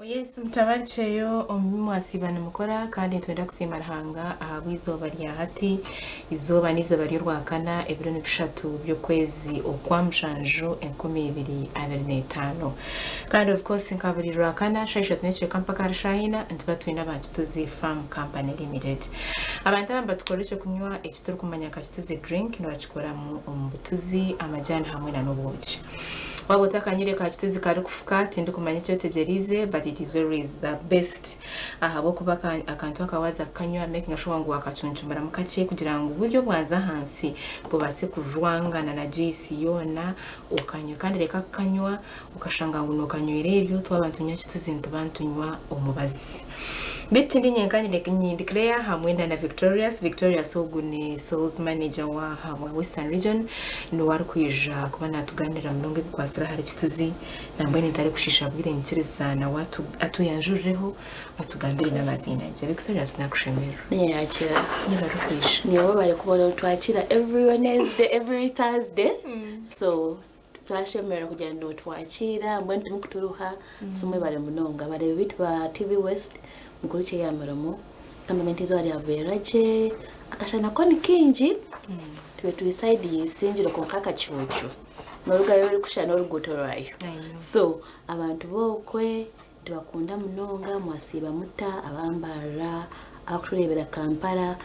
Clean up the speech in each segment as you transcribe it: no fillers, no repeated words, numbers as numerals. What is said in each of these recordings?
Yes, mutabarikyeyo omu bi mwasiiba nimukora kandi nitwenda kusiima Ruhanga ahabw'eizooba rya hati. Eizooba n'eizooba ry'orwakana ebiro ni bishatu by'okwezi okwa mushanju 2025. Kandi of course nka buri rwakana shaaha ishatu n'ekicweka mpaka ahari shaaha ina nituba twine aba Kituzi Farm Company Limited. Abantu aba nibatukora eky'okunywa eki turikumanya nka Kituzi Drink nibakikoramu omu butuzi, amajaani hamwe na n'obwoki. Waaba otakanyire ka kituzi karikufuka tindikumanya eki otegyereize but it is always the best ahabw'okuba akantu aka waaza kukanywa making sure ngu waakacuncumuramu kakye kugira ngu buryo bwaza ahansi bubaase kujwangana na juice yoona okanywa kandi reka kukanywa okashanga ngu nookanywera ebyo twaba nitunywa kituzi nituba nitunywa omubazi. Beitu tindi nyenka nyine ndi Claire hamwe na na Victorious. Victorious ogu ni sales manager wa aha wa Western Region niwe arikwija kuba natuganirira munonga ebikwatsire ahari Kituzi nambwenu ntarikushiisha bwire nyikiriza nawe atuyanjurireho atugambire n'amaziina gye. Victorious nakushemererwa. Niyakira. Yebare kwija. Niiwe barikubona otwakira every Wednesday, every Thursday. So Twashemererwa kugira ngu notwakiira mbwenu timukuturuha so mwebare munonga abareebi beitu ba TV West mukurukye ya mirimo gavumenti eizooba ryabeera gye akashana ko nikaingi tube turi sayidi ya Isingiro kwonka akacuucu norugayo orikushusha n'oruguuto rwayo so abantu b'okwe Nitubakunda munonga mwasiiba muta aba Mbarara abakutureebera Kampala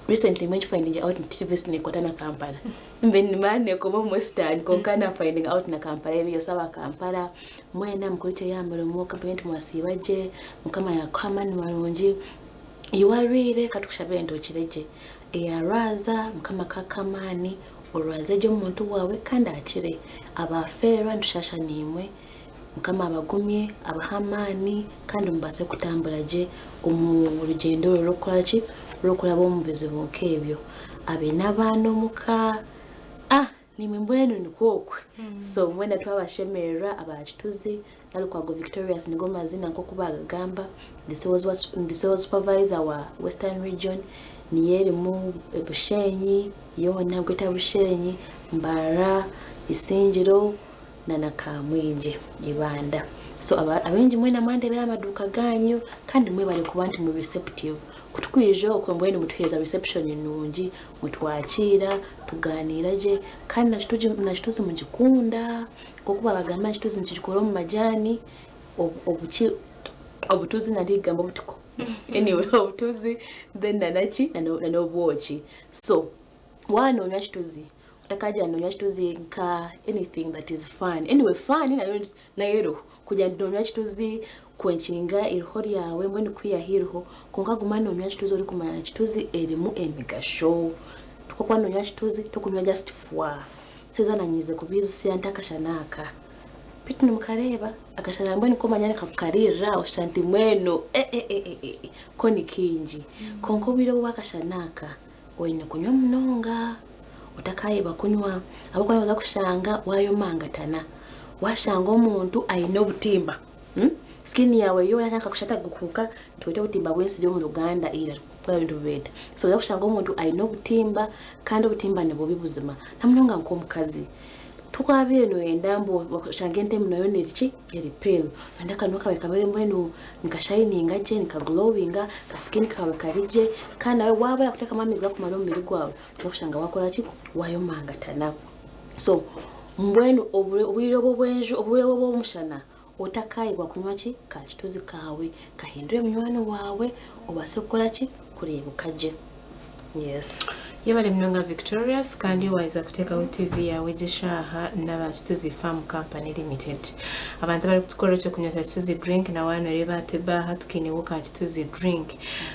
recently mbwenu nkifindinge out nti TV West nekwata na Kampala mbe nimara nekoma omu Western kwonka na findinga out na Kampala eriyo so aba Kampala mwena mukurikye ya mirimo kamanye nti mwasiiba gye mukama yakuha amaani marungi iwe arwaire katukushabire nti okire gye eyarwaza mukama akakuha amaani orwaze gye omuntu waawe kandi akire abafeerwa nitushasha naimwe. Mukama abagumye, abahe amaani kandi mubaase kutambura gye omu rugyendo oru rw'okukora ki? Rw'okuraba omu bizibu nk'ebyo. Abaine abaana omu ka, ah naimwe mbwenu nikwo okwe. So mwena twabashemererwa aba Kituzi, Nalukwago Victorious nigo maziina nk'oku baagagamba, ndi sales ndi sales supervisor wa Western Region, niyo erimu Bushenyi yoona, Greater Bushenyi, Mbarara, Isingiro, na na Kamwengye, Ibanda. So abaingi mwena mwandebera amaduuka ganyu kandi mwebare kuba nti muri receptive. Kutukwija okwe mbwenu mutuheereza reception nungi, mutwakiira, tuganiira gye kandi na kituzi mugikunda nkoku babagamba nti kituzi nikigikora omu majani, obuki obutuzi nari kugamba obutiko anyway obutuzi then na naki na n'obwoki. So waaba nonywa kituzi Otakagira nonywa kituzi nka anything that is fun anyway fun nayo nayo eriho kugira ngu nonywa kituzi kwenkinga eriho ryawe mbwenu kwihaho eriho kwonka guma nonywa kituzi orikumanya ngu kituzi erimu emigasho ku orikuba nonywa kituzi tokunywa just fwa so nanyize kubiijutsya nti akashana aka beitu nimukareeba akashana mbwenu ku omanya nikakukaririra oshusha nti mbwenu eh ko nikaingi kwonka obwire obu akashana aka Oine kunywa munonga. Otakaayeba kunywa ahabw'okuba nooza kushanga waayomangatana. Waashanga omuntu aine obutimba, skin yaawe yoona yatandika kushataguka, nitweta obutimba bw'ensiri omu Ruganda ira nikwo nitubeeta. So nooza kushanga omuntu aine obutimba kandi obutimba ni bubi buzima namunonga nk'omukazi. Tokaabaire nooyenda mbu oshange entemu nayo eri ki? Eri pale. Noyenda akanwa kaawe kabe mbwenu nikashayininga gye, nikaglowinga, ka skin kaawe kari gye kandi nawe waaba orakuteekamu amaizi garikumara omu mubiri gwawe, noija kushanga waakora ki? Waayomangatana. So mbwenu obwire obu obw'enju obwire obu obw'omushana, otakaayebwa kunywa ki? Ka kituzi kaawe, kahindure munywani waawe obaase kukora ki? Kureebeka gye. Yes. Yebare munonga Victorious kandi waheza kutekaho TV yawe egyo eshaaha naba Kituzi Farm Company Limited. Abantu abarikutukorera ekyokunywa kya Kituzi Drink na waaba noreeba aha table aha tukiineho ka Kituzi Drink.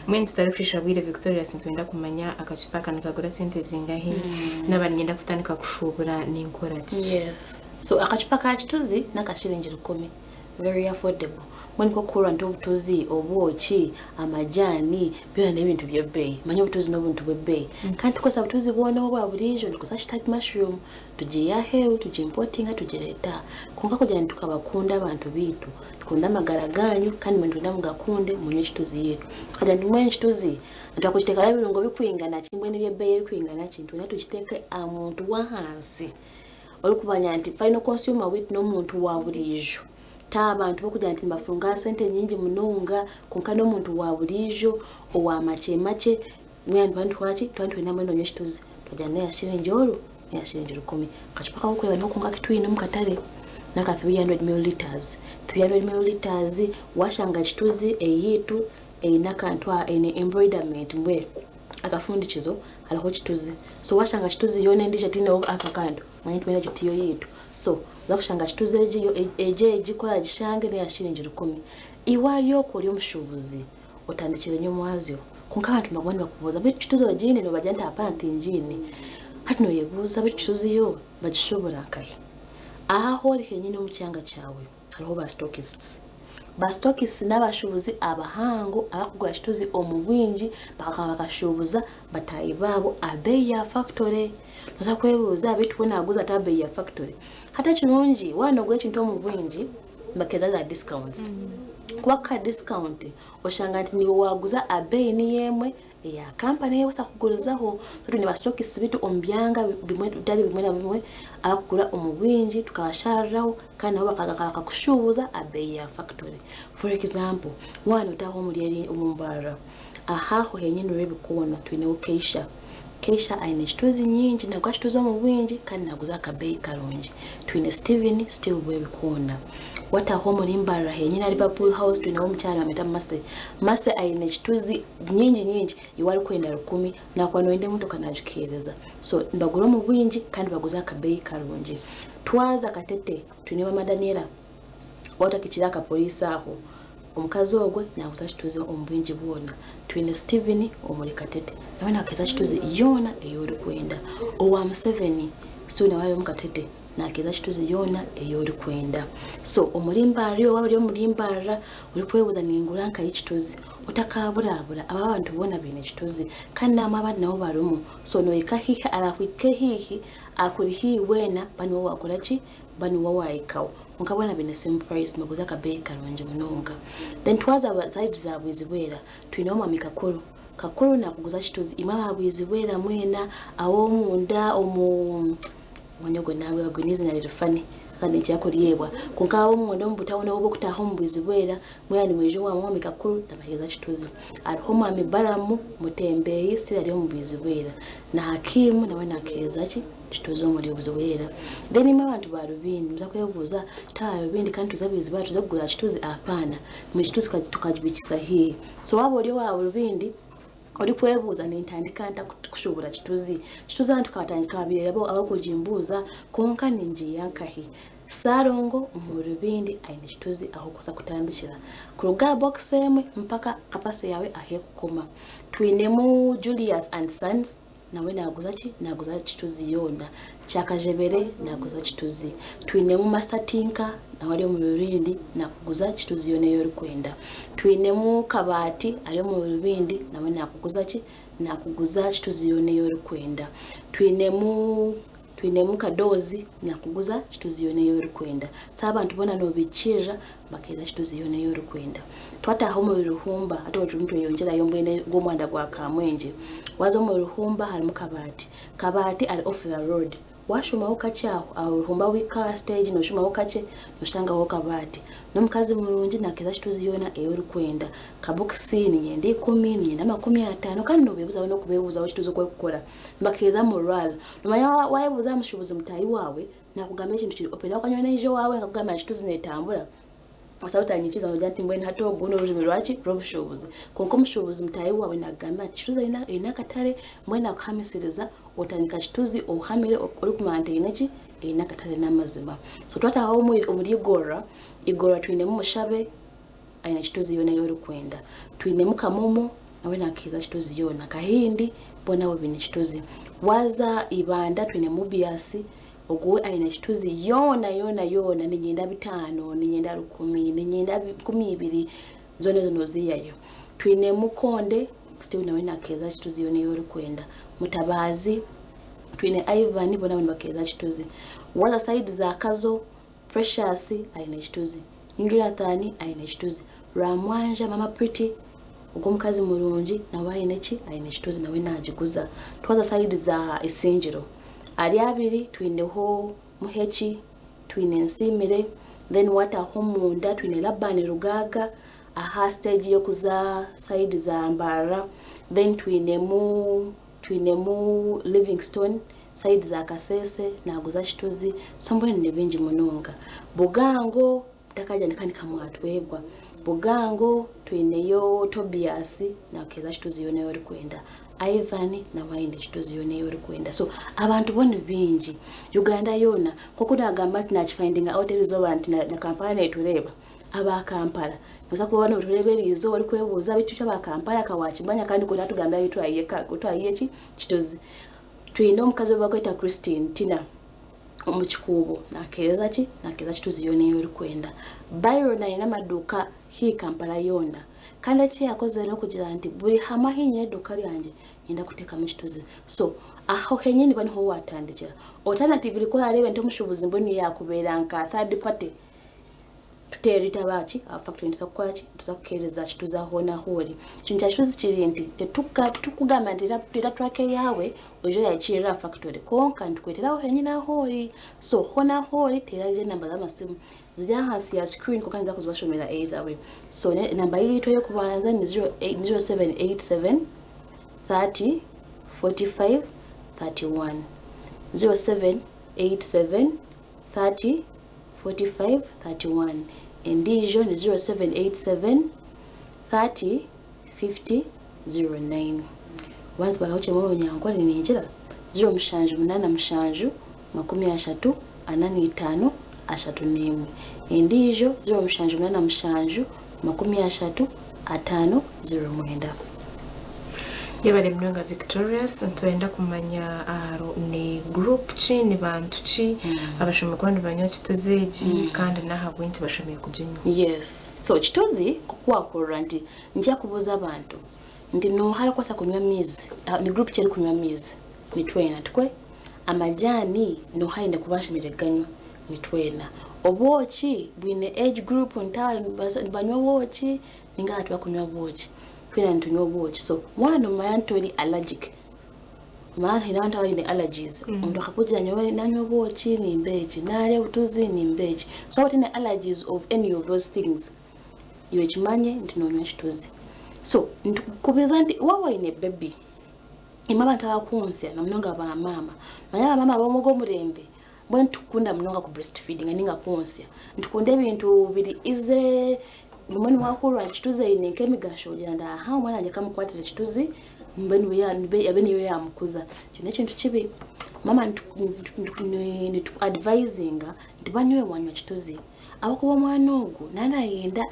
Mbwenu tutarikushiisha bwire Victorious nitwenda kumanya akacupa aka nikagura sente zingahi naaba niinyenda kutandika kushuubura ninkora ki? Yes. So akacupa ka Kituzi n'akashiringi rukumi. Very affordable. Mbwenu nk'okuhurira nti obutuzi, obwoki, amajaani, byona n'ebintu by'ebeeyi. Manya obutuzi n'obuntu bw'ebeeyi. Kandi titukukozesa butuzi bwona obwa buriijo, nitukozesa shiitake mushroom, tugiiha aheeru, tugimpotinga tugireeta aha. Kwonka kugira ngu tukabakunda abantu baitu, tukunde amagara gaanyu kandi imwe nitwenda mugakunde munywe ekituzi yaitu. Tukagira nti mbwenu ekituzi nitwakugiteekaho ebirungo birikwingana ki, mbwenu eby'ebeeyi erikwingana ki, nitwenda tugiteeke aha muntu w'ahansi orikumanya nti final consumer waitu n'omuntu wa buriijo. Ti abantu b'okugira nti nibafunga sente nyingi munonga kwonka n'omuntu wa buriijo owa makye makye mbwenu nituba nituha ki nituba nitwenda mbwenu onywe ekituzi twagira n'eya shiringi oru n'eya shiringi rukumi. Akacupa aku orikureeba niko konka aku twine omu katare n'aka 300 millilitres. 300 millilitres waashanga kituzi eyaitu eine akantu aha eine embroiderment mbwenu akafundikizo hariho kituzi so waashanga kituzi yoona endiijo etaineho aka kantu manya nituba egyo tiyo yaitu. So oza kushanga kituzi egi yo egi egi ku oragishange n'eya shiringi rukumi. Iwe ari okwo ori omushuubuzi otandikire nyomwazyo kwonka abantu nibaguma nibakubuuza beitu kituzi ogiine? Noobagira nti hapana tingiine. Hati nooyebuuza beitu kituzi yo bagishuubura nkahi? Aha ahu ori henyini omu kyanga kyawe hariho ba stockists. Ba stockists n'abashuubuzi abahango abakugura kituzi omu bwingi bakaguma bakashuubuza bataahi baabo aha beeyi ya factory. Noza kwebuuza beitu we naguza ata aha beeyi ya factory? Hati ekirungi waaba nogura ekintu omu bwingi nibakeeza za discounts. Ku bakuha discount oshanga nti niiwe waguza aha beeyi niyo emwe eya kampani ei orikubaasa kugurizaho. So twine ba stockists beitu omu byanga bimwe bitari bimwe na bimwe abakugura omu bwingi tukabashariraho kandi nabo bakakushuubuza aha beeyi ya factory. For example waaba notaaha omuri eri omu Mbarara aha aho henyini Rwebikoona twineho Keisha. Keisha aine ekituzi nyingi nagura kituzi omu bwingi kandi naguza aha kabeeyi karungi. Twine Steven, Steve Rwebikoona. Wataaha omuri Mbarara henyini aha Liverpool House twineho omukyara nibamweta Mercy. Mercy aine ekituzi nyingi nyingi iwe arikwenda rukumi nakuba noyenda emotoka nagikuhereza. So nibagura omu bwingi kandi baguza aha kabeeyi karungi. Twaza Katete twine maama Daniella watakikira aha kapoliisi aho. Omukazi ogwo naaguza kituzi omu bwingi bwona. Twine Steven omuri Katete nawe naakeeza kituzi yoona ei orikwenda. Owa Museveni Steven nawe ari omu Katete naakeeza kituzi yoona ei orikwenda. So omuri Mbarara iwe waaba ori omuri Mbarara orikwebuuza ningura nkahi kituzi, otakaaburaabura aba abantu boona baine kituzi kandi naamwe abandi nabo barimu. So noohika haihi araakuhike haihi akuri haihi weena ba niwe waakora ki? Ba niwe waahikaho. Kwonka boona baine same price nibaguza akabeeyi karungi munonga. Then twaza aha side za Bwizibwera twineho omwami Kakuru. Kakuru nakuguza kituzi imwe aba Bwizibwera mwena ab'omunda omu omwanya ogwo nangwa gwine eiziina riri funny kandi ninkira kuryebwa kwonka ab'omunda omu butawuni obu obw'okutaaha omu Bwizibwera mwena nimwija owa mwami Kakuru nabaheereza kituzi. Hariho omwami Balamu Mutembeeyi still ari omu Bwizibwera na Hakimu nawe nakuheereza ki? Kituuze omuri Buzibwera. Then imwe abantu ba Rubindi muza kwebuuza ti aha Rubindi kandi tuze Bwizibwera tuze kugura Kituzi apaana. Imwe Kituzi tukagibikisa haihi. So waaba ori owa Rubindi orikwebuuza nintandika nta kushuubura Kituzi? Kituzi hanu tukatandika habaire abarikugimbuuza kwonka ningiiha nkahi? Ssalongo omu Rubindi aine Kituzi ah'okuza kutandikira. Kuruga aha bokisi emwe mpaka kapasite yaawe ahu ekukoma. Twinemu Julius and Sons. Nawe naaguza ki? Naaguza kituzi yoona. Kyakajebere naaguza kituzi. Twinemu Master Tinka nawe ari omu Rubindi naakuguza kituzi yoona ei orikwenda. Twinemu Kabaati ari omu Rubindi nawe naakuguza ki? Naakuguza kituzi yoona ei orikwenda. Twinemu Twinemu Kadoozi naakuguza kituzi yoona ei orikwenda. So abantu boona noobikirira bakeeza kituzi yoona ei orikwenda. Twataaha omuri Ruhumba, hati obwo turimu nitweyongyerayo mbwenu ogw'omuhanda gwa Kamwengye. Waaza omuri Ruhumba harimu Kabaati. Kabaati ari off the road. Waashuumaho kakye aho, aho Ruhumba wahika aha siteegi nooshuumaho kakye nooshangaho Kabaati. N'omukazi murungi naakeeza kituzi yoona ei orikwenda. Kabokisi niinyenda ikumi, niinyenda makumi ataano kandi noobeebuuzaho n'okubeebuuzaho kituzi oku erikukora. Nibakeeza morale. Noomanya waayebuuza aha mushuubuzi mutaahi waawe, naakugambira ekintu kiri open. Ahabw'okuba nyowe naija owaawe nkakugambira nti kituzi neetambura, Osaba otanyikiza nogira nti mbwenu hati ogu n'orurimi rwaki? Rw'obushuubuzi. Kwonka omushuubuzi mutaahi waawe nakugambira nti kituzi eine akatare, mbwenu nakuhamisiriza otandika kituzi ohamire orikumanya nti eine ki? Eine akatare n'amazima. So twataaha omuri Igorora, Igorora twinemu Mushabe aine kituzi yoona ei orikwenda. Twinemu Kamomo nawe nakuheereza kituzi yoona. Kahindi boona abo baine kituzi. Waaza Ibanda twinemu Biasi. Ogwo we aine kituzi yoona yoona yoona, niinyenda 500, niinyenda 1000, niinyenda 2000, zoona ezo nooziihayo. Twinemu Konde, still nawe naakeeza kituzi yoona ei orikwenda. Mutabaazi, twine Ivan, boona abo nibakeeza kituzi. Waaza sayidi za Kazo, Precious aine kituzi, Jonathan aine kituzi, Rwamwanja, Mama Pretty, ogwo omukazi murungi nawe aine ki? Aine kituzi nawe naagiguza. Twaza sayidi za Isingiro, ari abiri twineho Muheki, twine Nsiimire, then waataaha omunda twine Laban Rugaaga aha siteegi y'okuza sayidi za Mbarara, then twinemu twinemu Livingstone sayidi za Kasese naaguza kituzi, so mbwenu ni bingi munonga. Bugango Takaija ni kamwatwebwa. Bugango twineyo Tobias nakeeza kituzi yoona ei orikwenda. Ivan nawe aine kituzi yoona ei orikwenda. So abantu bo ni baingi. Uganda yoona nk'oku naagamba nti naakifindinga out erizooba nti na Kampala neetureeba. Aba Kampala nobaasa kuba nootureeba eriizooba orikwebuuza beitu itwe aba Kampala ka waakimanya kandi ku oratugambira ahu twayiha ahu twayiha eki kituzi. Twine omukazi ou barikweta Christine Tina. Omu kikuubo nakeereza ki? Nakeereza kituzi yoona ei orikwenda. Byron aine amaduuka haihi Kampala yoona. Kandi eki yakozire n'okugira nti buri hamwe ahu nyine eduuka ryangye niinyenda kuteekamu kituzi. So aho henyini niho niho waatandikira. Alternatively ku oraareebe nti omushuubuzi mbwenu yaakubeera nka third party, Tuteerita baaki aba factory nituza kukora ki? Nituza kukeereza kituza hoona ahu ori. Ekintu kya kituzi kiri nti tetuka titukugamba nti reeta truck eyaawe oije oyakirire aha factory kwonka nitukwetera aho henyini ahu ori. So hoona ahu ori teera gye enamba z'amasimu ziri ahansi ya screen kwonka ninza kuzibashomera either way. So enamba yaitu ey'okubanza ni 0787 30 45 31 0787 30 45 31 endiijo ni 0787 30 50 09 waza barahukyemu orunyankore ningira 0787 30 45 31 endiijo 0787 30 50 09. Yebare munonga Victorious, nitwenda kumanya ni group ki, ni bantu ki abashemereire kuba nibanywa kituzi egi kandi n'ahabw'enki bashemereire kuginywa? Yes. So kituzi nk'oku waahurira nti nikyo kubuuza abantu nti nooha arikubaasa kunywa amaizi, ni group ki erikunywa amaizi? Nitwena tikwe? Amajaani nooha aine kuba ashemereire kuganywa? Nitwena. Obwoki bwine age group nti aba nibanywa obwoki ninga aba tibakunywa bwoki? Twena nitunywa obwoki so waaba noomanya nti ori allergic, omanya haine abantu abaine allergies, omuntu akakugira nyowe nanywa obwoki nimba eki, narya obutuzi nimba eki, so waaba otaine allergies of any of those things, iwe kimanye nti noonywa ekituzi. So nitukukubiza nti waaba oine baby, imwe abantu abakwontsya na munonga ba maama, omanya ba maama ab'omu ogu omurembe, mbwenu titukukunda munonga ku breast feedinga ninga kwontsya, nitukunda ebintu biri easy, mbwenu waahurira ngu kituzi eine nk'emigasho ogira ngu aha omwana wangye kamukwatire kituzi mbwenu abe niyo yaamukuza. Ekyo n'ekintu kibi. Maama nitu advisinga nti ba nyowe wanywa kituzi ahabw'okuba omwana ogu naaba naayenda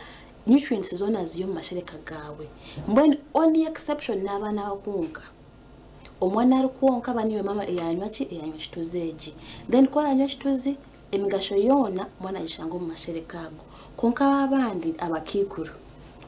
nutrients zoona ziri omu mashereka gaawe. Mbwenu only exception n'abaana abakwonka. Omwana arikwonka aba niiwe maama eyanywa ki? Eyanywa kituzi egi. Then ku oranywa kituzi, emigasho yoona omwana agishanga omu mashereka ago. Kwonka aba abandi abakaikuru,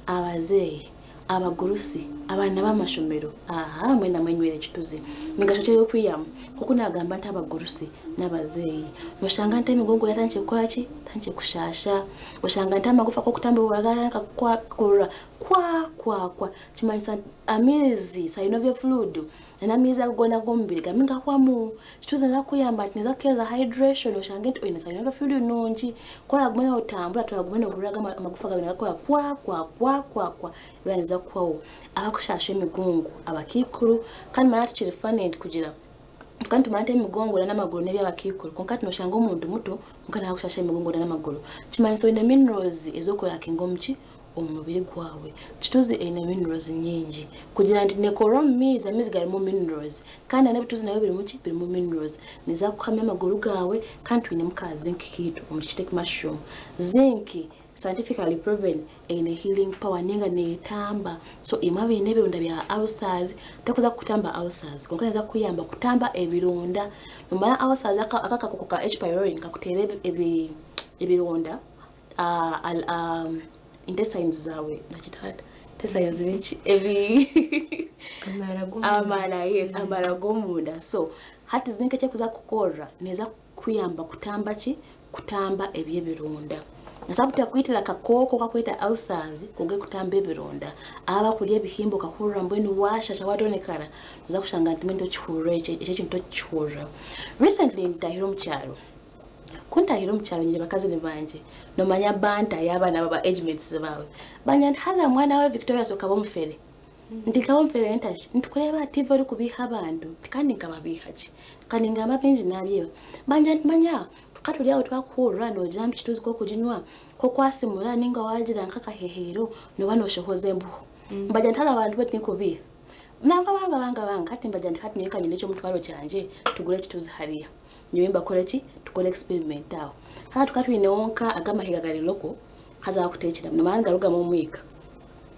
abazeeyi, abagurusi, abaana b'amashomero, aha mwena mwenywere kituzi. Migasho ki ey'okwihamu? Nk'oku naagamba nti abagurusi n'abazeeyi, noshanga nti emigongo yatandikire kukora ki? Etandikire kushaasha, oshanga nti amagufa k'okutambura gatandika kurura kwa kwa kwa kimanyisa nti amaizi synovial fluid n'amaizi ago goona ag'omubiri garimu nigahwamu. Kituzi niza kukuyamba nti niza kukuheereza hydration oshange nti oine synovial fluid nungi. Ku oragume nootambura toragume noohurira amagufa gaawe nigakora kwa kwa kwa kwa kwa byona nibiza kuhwaho. Abakushaasha emigongo, abakaikuru kandi manya tikiri funny nti kugira tukaba nitumanya nti emigongo n'amaguru n'eby'abakaikuru kwonka hati nooshanga omuntu muto kwonka nawe akushaasha emigongo n'amaguru. Kimanyisa oine minerals ez'okurakinga omu ki? Omu mubiri gwawe. Kituzi eine minerals nyingi. Kugira nti nekorwa omu maizi, amaizi garimu minerals kandi na n'ebituzi nabyo birimu ki? Birimu minerals. Niza kuhamya amaguru gaawe kandi twinemu ka zinc kaitu omu kiteke mushroom. Zinc. Scientifically proven eine healing power ninga netamba so imwe abaine ebironda bya ulcers tekuza kukutamba ulcers kwonka neza kukuyamba kutamba ebironda nomanya ulcers aka akakoko ka H pylori nikakuteera ebi ebironda intestines zawe nakita hata intestines niki ebi Amara g'omunda. Amara, yes, amara g'omunda. So hati zinc ekyekuza kukorra neza kukuyamba kutamba ki? Kutamba eby'ebironda. Nasa kutakwitira akakooko kakweta ulcers kwonka ekutamba ebironda. Aba abakurya ebihimba okahurira mbwenu washasha watonekara noza kushanga nti mbwenu tokihurira ekyo ekyo ekintu tokikihurira. Recently ntahire omu kyaro. Ku ntahire omu kyaro nyine bakazini bangye nomanya banter y'abaana aba ba age mates baawe. Bangira nti haza mwana we Victorious okaba omufere. Nti nkaba omufere nta shi? Nitukureeba aha TV orikubiiha abantu. Nti kandi nkababiiha ki? Ka ningamba bingi naabyeba. Bangira nti manya Ka turi aho twakuhurira noogira ngu kituuzi ku orikuginywa, ku okwasimura nainga waagira nk'akaheheero nooba nooshohoza embuho. Mbagira nti hariho abantu bo tinkubiiha. Nangwa banga banga banga hati mbagira nti hati nyowe ka nyine eky'omutwaro kyangye tugure ekituuzi hariya. Nyowe mbakore ki? Tukore experiment aho. Haza tukaba twineho nka aga amahega gari local haza bakuteekyeramu noomanya nigarugamu omwika.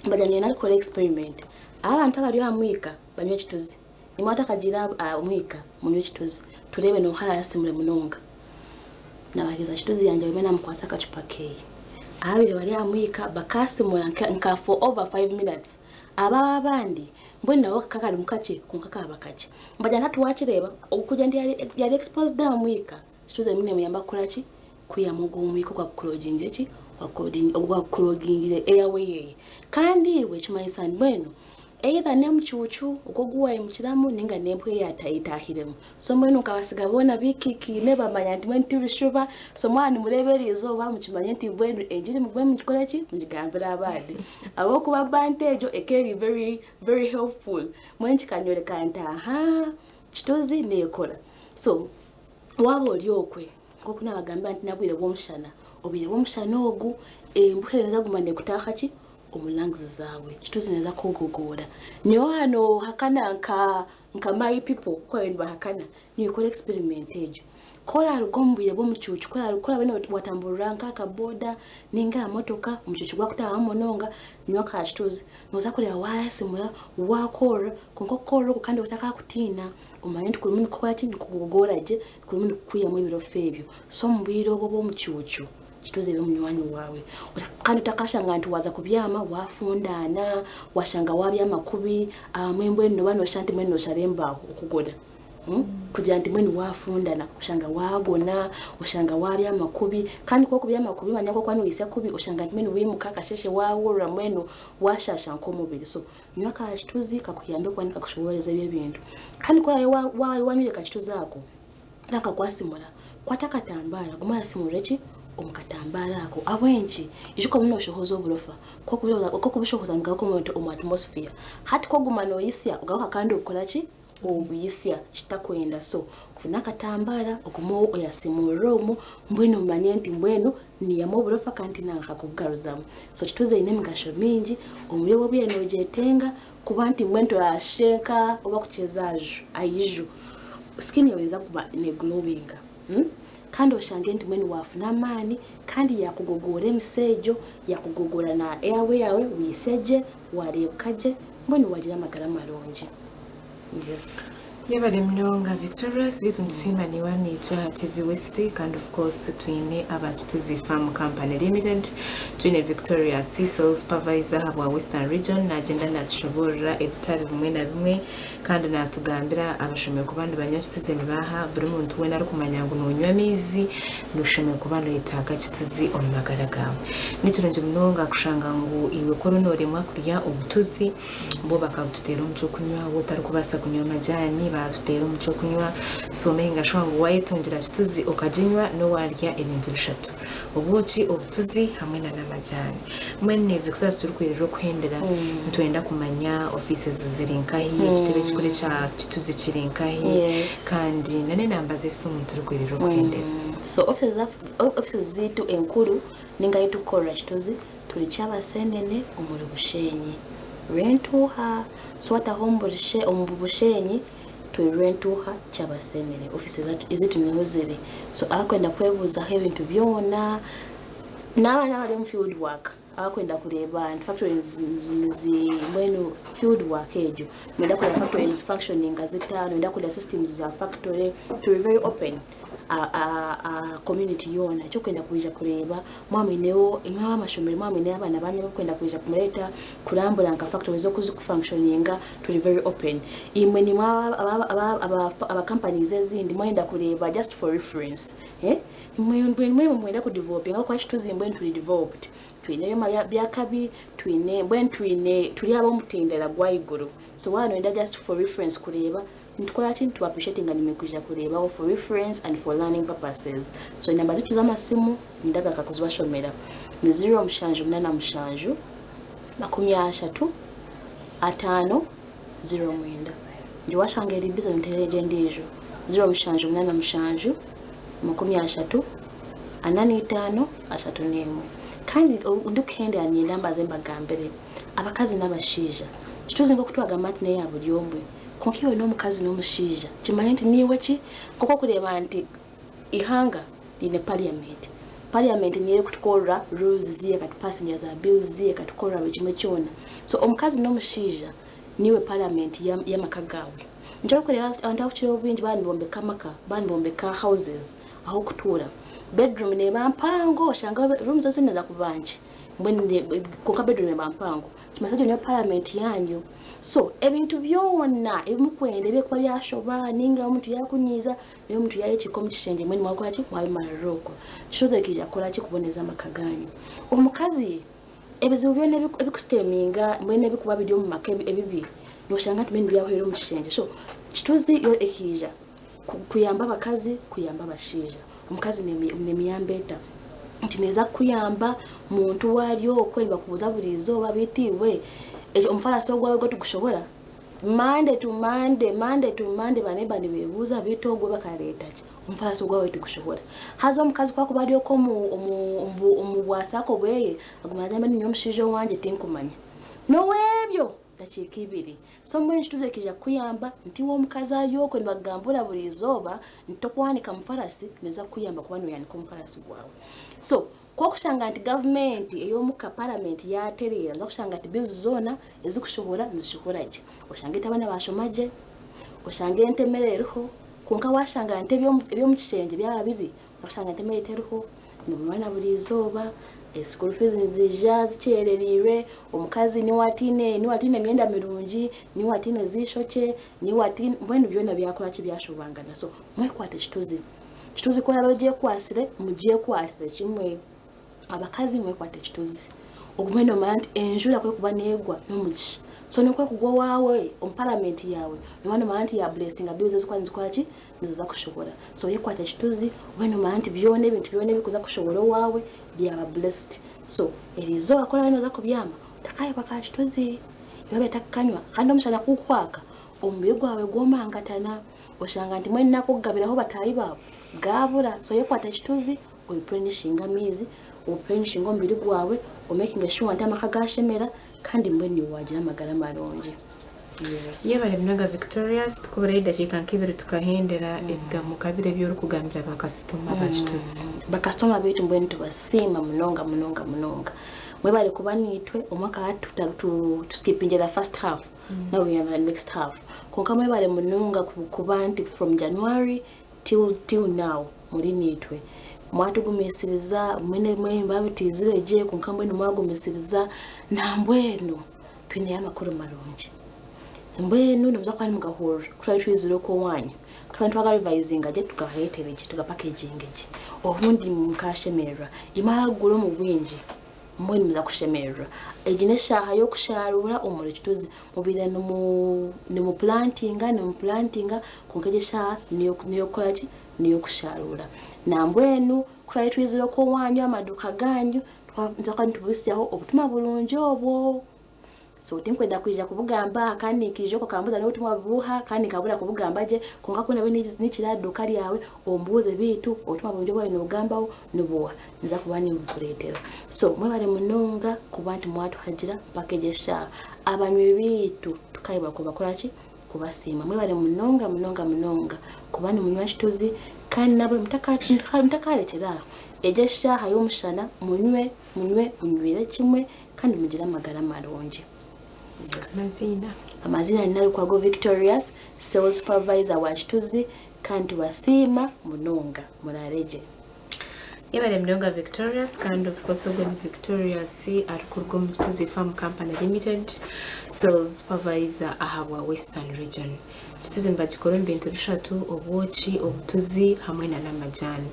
Mbagira nyowe narikukora experiment. Abantu abari aha mwika banywe ekituzi. Imwe atakagiire aha mwika munywe ekituzi tureebe nooha araasimure munonga. Naabaheereza kituzi yangye buri omwe naamukwatsa akacupa keeye. Ababaire bari aha mwika bakaasimura nka for over five minutes. Abo abandi mbwenu nabo kakaba karimu kakye kwonka kaaba kakye. Mbagira nti hati waakireeba okugira nti yari exposed aha mwika, kituzi erimu neemuyamba kukora ki? Kwihamu ogwo omwika ogwakucloggingire ki? Ogwakucloggingire airway ye. Kandi iwe ekimanyisa mbwenu Either n'emucuucu ogwo ogu waimukiramu ninga n'embwa eyataahiremu. So mbwenu nkabasiga boona baikaikaine bamanya nti mbwenu tibishuba. So mwaba nimureeba eri izooba mukimanye nti mbwenu engiri mugume mugikore ki? Mugigambire abandi. Ahabw'okuba bantu egyo ekaba eri very very helpful. Mbwenu kikanyoreka nti ahaa kituzi neekora. So waaba ori okwe nk'oku naabagambira nti n'obwire bw'omushana, obwire bw'omushana ogu embuha neeza kuguma neekutaaha ki? Omu lungs zaawe kituzi neza kukugogoora. Nyowe aha nohakana nka nka my people ku baabaire nibahakana, nyowe kora experiment egyo. Ku oraaruga omu bwire bw'omucuucu, ku oraabe watamburira nk'aha ka boda ninga aha motoka, omucuucu gwakutaahamu munonga, nywa ka kituzi. Nooza kureeba waayasimura, waakorora, kwonka okukorora okwo kandi otakakutiina, omanye nti kurimu nikukora ki, nikukugogoora gye, kurimu nikukwihamu ebirofa ebyo. So omu bwire obwo obw'omucuucu, Kituuze ebe munywani waawe. Kandi otakashanga nti waaza kubyama waafundaana, waashanga waabyama kubi, abamwe mbwenu nooba nooshusha nti mbwenu nooshaba embaaho okugona. Kugira nti mbwenu waafundana, oshanga waagona, oshanga waabyama kubi, kandi ku orikubyama kubi manya ku orikuba nooyitsya kubi, oshanga nti mbwenu waimuka akasheeshe waahurira mbwenu waashaasha nk'omubiri. So nywa ka kituzi kakuyambe kuba nikakushobooreza ebyo ebintu. Kandi ku oraabe waanywire kakituzi ako, Nakakwatsimura, kwata akatambaara guma orasimurire ki omu katambaara ako. Ahabw'enki? Ijuka obu nooshohoza oburofa, ku orikubushohoza nibugaruka omu atmosphere. Hati ku oguma nooyitsya ogaruka kandi obukora ki? Obuyitsya kitakwenda. So funa akatambaara ogume oyasimurire omwo mbwenu omanye nti mbwenu niihamu oburofa kandi tinagaruka kubugaruzamu. So kituuze eine emigasho mingi omuri obu obwire noogyetenga kuba nti mbwenu turashenka oba kukyeza aha iju. Skin yaawe neeza kuba ne glowinga kandi oshange nti mbwenu waafuna amaani kandi yaakugogoora emise egyo, yaakugogoora na airway yaawe waitsya gye, waareebeka gye mbwenu waagira amagara marungi. Yes. Yebare munonga Victorious beitu nitusiima niiwe naitwe aha TV West kandi of course twine aba Kituzi Farm Company Limited twine Victorious sales supervisor ahabwa Western Region nagyenda natushoboorora ebitari bimwe na bimwe Kandi naatugambira abashemereire kuba nibanywa kituzi nibaaha, buri muntu weena arikumanya ngu noonywa amaizi, noshemereire kuba noyetaaga kituzi omu magara gaawe. Ni kirungi munonga kushanga ngu iwe ku oriyo nooremwa kurya obutuzi, bo bakabututeera omu ky'okunywa, waaba otarikubaasa kunywa amajaani baatuteera omu ky'okunywa, so making sure ngu waayetungira kituzi okaginywa n'owaarya ebintu bishatu, obwoki, obutuzi hamwe na n'amajaani. Mbwenu naitwe ku turaabe turikwirira okuhendera, nitwenda kumanya ofiisi ziri nkahi, ekitebe ekikuru ekya Kituzi kiri nkahi, kandi n'enamba z'esimu turikwirira okuhendera. So offices zaitu enkuru ninga ahu turikukorera Kituzi turi Kyabasenene omuri Bushenyi Rwentuuha. So wataho omu Bushenyi turi Rwentuuha Kyabasenene offices ezaitu niho ziri. So abakwenda kwebuuzaho ebintu byona. N'abaana abari omu field work abakwenda kureeba nti factory mbwenu field work egyo noyenda kureeba factory nizifunctioninga zita, noyenda kureeba systems za factory, turi very open a community yoona ekyokwenda kwija kureeba mwaba mwineho imwe ab'amashomero mwaba mwineho abaana banyu abarikwenda kwija kumureeta kurambura nka factory oku zikufunctioninga turi very open. Imwe nimwe aba companies ezindi mwayenda kureeba just for reference imwe mwenda kudevelopinga ahabw'okuba kituzi mbwenu turi developed twine ebyoma byakabi twine mbwenu twine turi ab'omutendera gw'ahaiguru so waaba noyenda just for reference kureeba nitukora ki nituba appreciatinga nimwe kwija kureebaho for reference and for learning purposes. So enamba zaitu z'amasimu nindagaruka kuzibashomera ni 0787 30 50 09. Ndi washanga eri busy nteera egyo endiijo 0787 30 45 31. Kandi ndikuhendera niinyenda mbanze mbagambire abakazi n'abashaija kituzi nk'oku twagamba nti n'eya buri omwe kwonka iwe n'omukazi n'omushaija kimanye nti niiwe ki nk'oku orikureeba nti eihanga riine parliament, parliament niyo erikutukorera rules ekatupasingira za bills ekatukorera buri kimwe kyona so omukazi n'omushaija niiwe parliament y'amaka gaawe. Nikyo orikureeba abantu abarikukira obwingi baaba nibombeka amaka baaba nibombeka houses ah'okutuura bedroom neeba mpango oshanga rooms ezindi niza kuba nkye mbwenu kwonka bedroom eba mpango kimanyisa egyo niyo parliament yaanyu. So ebintu byona ebi murikwenda ebirikuba byashoba ninga omuntu yaakunyiiza ninga omuntu yaayekiika omu kishengye mbwenu mwakora ki mwabimarira okwo. Kituuze nikiija kukora ki kuboneza amaka gaanyu. Omukazi ebizibu byona ebikusiteminga mbwenu ebirikuba biri omu maka ebibi nooshanga nti mbwenu byahwera omu kishengye. So kituuzi yo ekiija kuyamba abakazi kuyamba abashaija. Omukazi neemuyamba eta? Nti neeza kukuyamba muntu waari okwe nibakubuuza buri izooba beitu iwe omufaarasi ogwawe gwo tigushobora? Monday to Monday, Monday to Monday ba neighbour nibeebuuza beitu ogwo bakareeta ki? Omufaarasi ogwawe tigushobora. Haza omukazi ku arikuba ari okwo omu bwasaako bweye aguma naagira ngu nyowe omushaija owangye tinkumanya. N'ow'ebyo dakiika ibiri. So mbwenu kituuze kiija kukuyamba nti iwe omukazi ari okwe nibakugambura buri izooba nti tokwanika mufarasi neeza kukuyamba kuba nooyanika omufarasi gwawe. So ku orikushanga nti gavumenti ey'omuka parliament yaatereera noza kushanga nti bills zoona ezikushohora nizishohora gye. Oshange nti abaana baashoma gye, oshange nti emere eriho, kwonka waashanga nti eby'omu kishengye byaba bibi, oshanga nti emere teriho, nimunywana buri izooba, school fees niziija zikyerereirwe, omukazi niwe ataine niwe ataine myenda mirungi, niwe ataine z'eishokye, niwe ataine mbwenu byona byakora ki byashobangana. So mwekwate kituzi. Kituzi ku oraabe ogyekwatsire, mugyekwatire kimwe. Abakazi mwekwate kituzi. Ogume noomanya nti enjura ku erikuba neegwa n'omugisha. So n'oku erikugwa owaawe omu parliament yaawe, nooba noomanya nti yaaburesinga bills ezirikuba nizikora ki niziza kushohora. So yekwate kituzi obe noomanya nti byona ebintu byona ebirikuza kushohora owaawe byaba blessed. So eriizooba ku oraabe nooza kubyama otakayebwa ka kituzi. Iwe otakakanywa kandi omushana ku gukwaka omubiri gwawe gwomangatana oshanga nti mbwenu n'ak'okugabiraho bataahi baawe gaabura. So yekwate kituzi oreplenishinge amaizi, oreplenishinge omubiri gwawe, omakinge sure nti amaka gaashemera kandi mbwenu iwe waagira amagara marungi. Yes. Yebare munonga Victorious, tukuburayo edakiika nk'ibiri tukahendera ebigambo nka biri ebi orikugambira bakasitoma ba Kituzi. Bakasitoma baitu mbwenu tubasiima munonga munonga munonga. Mwebare kuba niitwe omwaka hati tuskipinge the first half now we are the next half. Kwonka mwebare munonga kuba nti from January till now muri niitwe. Mwatugumisiriza mwene mwe babitiizire gye kwonka mbwenu mwagumisiriza nambwenu twineyo amakuru marungi. Mbwenu nimuza kuba nimugahurira ku twari twizire okwo owanyu tukaba nitwagarevisinga gye tugareetere gye tugapackaginge gye obundi mukashemererwa imwe abakugura omu bwingi mbwenu muza kushemererwa. Egi n'eshaaha y'okusharuura omuri Kituzi mubaire nimuplantinga nimuplantinga kwonka egi eshaaha n'ey'okukora ki n'ey'okusharuura. Nambwenu ku twari twizire okwo owanyu amaduuka ganyu nituza kuba nitubusyaho obutumwa burungi obwo. So tinkwenda kwija kubugamba aha kandi nkaija okwo okambuuza n'obutumwa buuha kandi nkabura kubugamba gye kwonka ku ndabe nikira aha duuka ryawe ombuuze beitu obutumwa burungi obu waaba noobugambaho nibuuha niza kuba nimbukureetera. So mwebare munonga kuba nti mwatuhagira mpaka egi eshaaha. Abanywi beitu tukayebwa kubakora ki kubasiima. Mwebare munonga munonga munonga kuba nimunywa Kituzi kandi nabwe mutakarekyera aho. Egyo eshaaha y'omushana munywe, munywe, munywire kimwe kandi mugire amagara marungi. Yes. Amaziina. Amaziina ni Nalukwago Victorious, Sales Supervisor wa Kituzi kandi tubasiima munonga. Muraare gye. Yebare munonga Victorious kandi of course ogwo ni Victorious arikuruga omu Kituzi Farm Company Limited, Sales Supervisor ahabwa Western Region. Kituzi nibagikora omu bintu bishatu, obwoki, obutuzi hamwe na n'amajaani.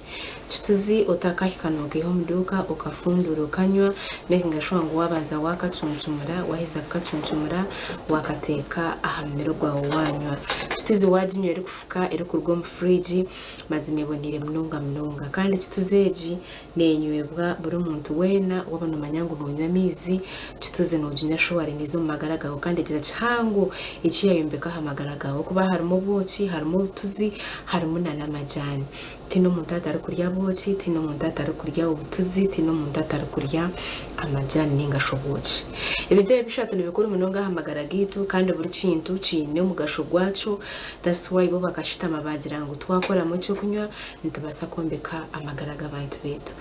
Kituzi otakahika nokaiha omu duuka okafunduura okanywa, making sure ngu wabanza wakacuncumura, waheza kukacuncumura wakateeka aha mumiro gwawe wanywa. Kituzi waginywa erikufuka erikuruga omu fridge mazima eboniire munonga munonga. Kandi kituzi egi Nenywebwa buri muntu weena, waaba nomanya ngu nonywa amaizi, kituzi noginywa shuwari neiza omu magara gaawe kandi egira kihango eki yayombeka aha magara gaawe kuba harimu obwoki, harimu obutuzi, harimu na n'amajaani. Tihaine omuntu atarikurya bwoki, tihaine omuntu atarikurya obutuzi, tihaine omuntu atarikurya amajaani ninga shi obwoki. Ebintu ebi bishatu nibikuru munonga aha magara gaitu kandi buri kintu kiine omugasho gwakyo that's why bo bakashutama baagira ngu twakoramu ekyokunywa Nitubaasa kwombeka amagara g'abantu baitu.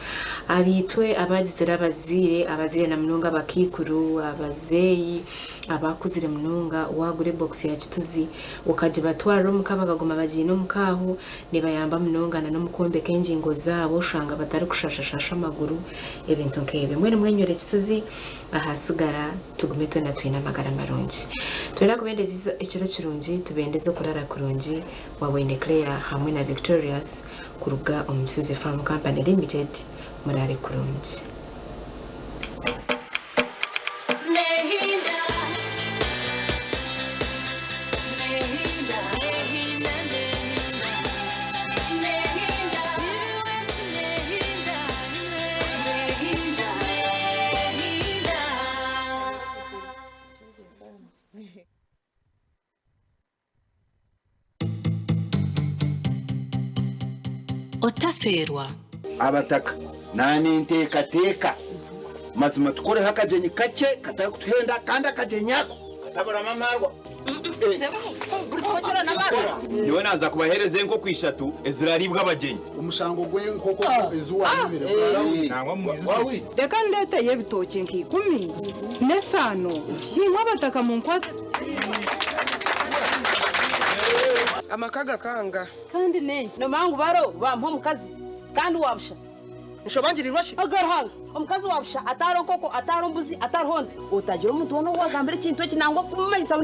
Abaitwe abaagizire abazaire, abazaire na munonga abakaikuru, abazeeyi abaakuzire munonga, waagura ebokisi ya kituzi okagibatwarira omuka bakaguma bagiine omuka aho, neebayamba munonga na n'omu kwombeka engingo zaabo oshanga batarikushashashasha amaguru, ebintu nk'ebyo. Mbwenu mwenywere kituzi ahasigara tugume twena twine amagara marungi. Twenda kubendeza ekiro kirungi, tubendeze okurara kurungi. Wabwine Claire hamwe na Victorious kuruga omu Kituzi Farm Company Limited muraare kurungi. Otafeerwa. Abataka naninteekateeka mazima tukoreho akagyenyi kakye katarikutuhenda kandi akagyenyi ako kataburamu amaarwa. Nyowe naaza kubaheereza enkoko ishatu eziraariibwe abagyenyi. Omushango gw'enkoko ezi waayibire gwarawundi. Reka ndeeteyo ebitookye nka ikumi n'esaano, naimwe abataka munkwase tugireebe. Amaka gakanga. Kandi n'enki? Noomanya ngu baro baamuha omukazi kandi wa busha. Nshobangirirwa shi? Aga Ruhanga, omukazi wa busha atariho nkoko, atariho mbuzi, atariho nte. Otagira omuntu weena ou waagambira ekintu eki nangwa kumumanyisa ngu.